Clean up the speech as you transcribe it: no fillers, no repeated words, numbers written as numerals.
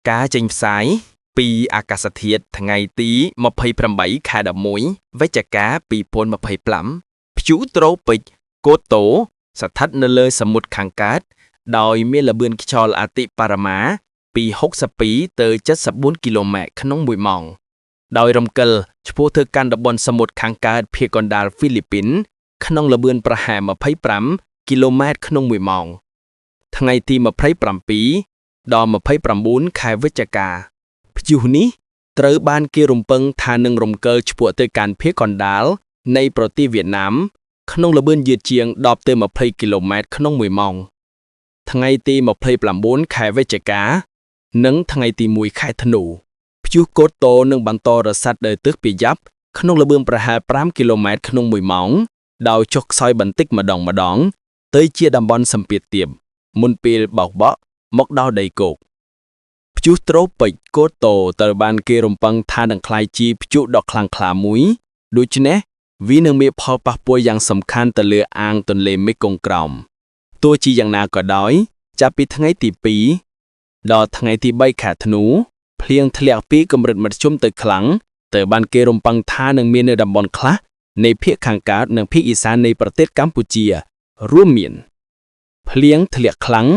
ការចេញផ្សាយពីអាកាសធាតុថ្ងៃទី28ខែ11វិច្ឆិកា2025ព្យុះត្រូពិចកូតូស្ថិតនៅលើសមុទ្រខាងកើតដោយមានល្បឿនខ្យល់អតិបរមាពី62ទៅ74គីឡូម៉ែត្រក្នុង1ម៉ោងដោយរំកិលឆ្ពោះទៅកាន់តំបន់សមុទ្រខាងកើតភាគកណ្ដាលហ្វីលីពីន ក្នុងល្បឿនប្រហែល25គីឡូម៉ែត្រក្នុង1ម៉ោង ថ្ងៃទី27ដល់29ខែវិច្ឆិកាព្យុះនេះត្រូវបានគេរំពឹងថានឹងរំកិលឆ្ពោះទៅកាន់ភាគកណ្ដាលនៃប្រទេសវៀតណាម ក្នុងល្បឿនយឺតជាង10ទៅ20គីឡូម៉ែត្រក្នុង1ម៉ោង ថ្ងៃទី29ខែវិច្ឆិកា និងថ្ងៃទី1ខែធ្នូព្យុះកូតូនឹងបន្តរសាត់ដោយទិសពាយ័ព្យក្នុងល្បឿនប្រហែល5គីឡូម៉ែត្រក្នុង1ម៉ោងដោយចុះខ្សោយបន្តិចម្ដងម្ដង ទៅជាតំបន់សម្ពាធទាបមុនពេលបោកបក់មកដល់ដីគោកព្យុះត្រូពិចកូតូត្រូវបានគេរំពឹងថានឹងក្លាយជាព្យុះដ៏ខ្លាំងក្លាមួយដូច្នេះវានឹងមានផលប៉ះពាល់យ៉ាងសំខាន់ទៅលើអាងទន្លេមេគង្គក្រោមទោះជាយ៉ាងណាក៏ដោយ ចាប់ពីថ្ងៃទី2ដល់ថ្ងៃទី3ខែធ្នូភ្លៀងធ្លាក់ពីកម្រិតមធ្យមទៅខ្លាំងទៅបានគេរំពឹងថានឹងមាននៅតំបន់ខ្លះនៃភាគខាងកើតនិងភាគឦសាននៃប្រទេសកម្ពុជា រួមមានភ្លៀងធ្លាក់ខ្លាំង